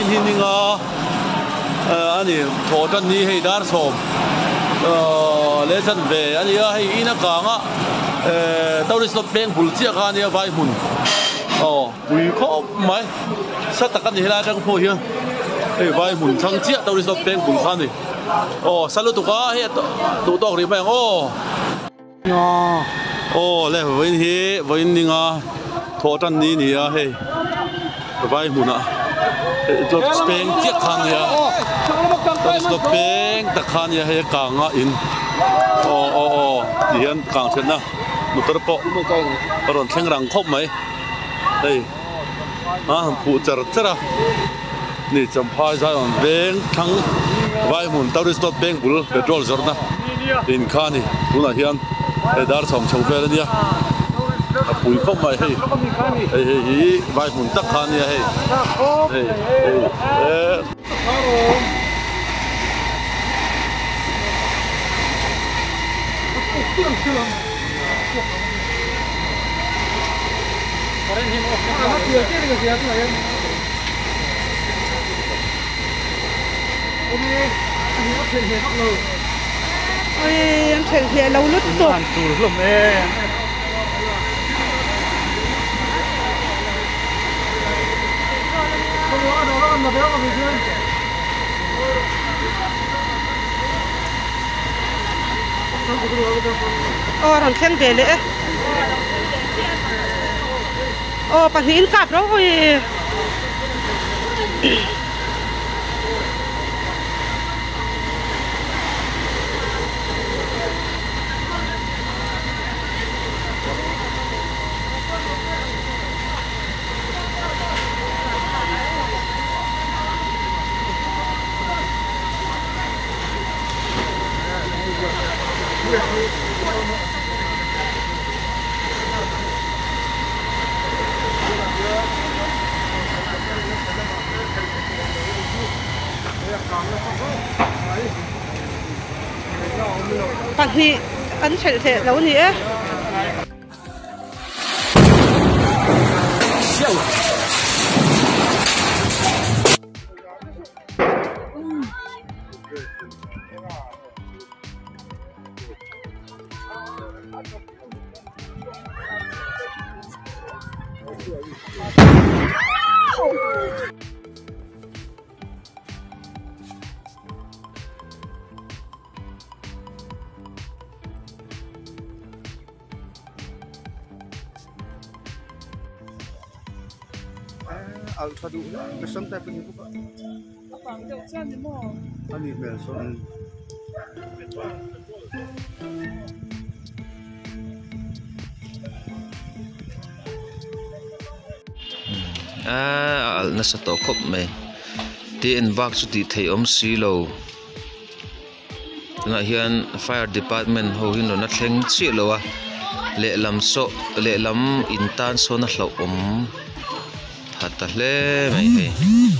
hi ninga a ni thawh tan ni hei dar sawm ahh leh chan ve a ni a hei in a kang a ehh tourist lot peng bul chiah kha a nia vai hmun aw pui khawp mai sa tak a ni helai atang pawh hian hei vai hmun thlang chiah tourist lot peng bul kha a ni aw sa lutuk a hei a duh tawk rih mai ang aw. Aw le vawiin hi vawiin ninga thawh tan ni ni a hei vai hmunah dawt peng chiah kha a nia dawt peng tak kha a nia hei a kang a in aw aw aw ti hian kang thatna motor pawh a rawn thleng rang khawp mai hei a han phuh char char a ni champhai zaiawn veng thlang vai hmun tourist dawt peng bul petrol zawrhna in kha a ni tunah hian hei dar chhawm chho vel a nia a pui khawp mai hei hei hei hi vai hmun tak kha a nia hei hei hei eee. Ui an thelh hleh lo lutuk. An tur hlawm e. Aw rawn thleng ve leh e. Aw pahnihin kap ro ui. Pahnih an hrelh hleh lo ni e. Alh tha duh hle mai sam type a ni bawk a a vang deuh chuan ni maw a nih hmel sawn Aaa a alh nasa tawh khawp mai te en bak chu tih theih awm si lo tunah hian fire department ho hi an rawn la thleng chiah lo a lehlam saw lehlam in tan sawn a hlauh awm pha ta hle mai hei.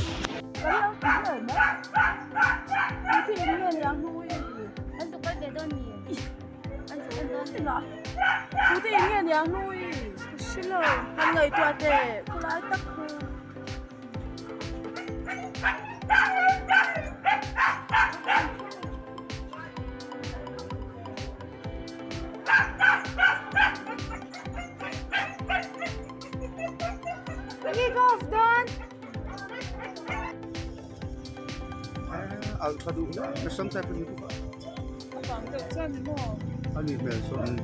Alh tha duh hle mai sam type a ni bawk a A vang deuh chuan ni maw a nih hmel sawn.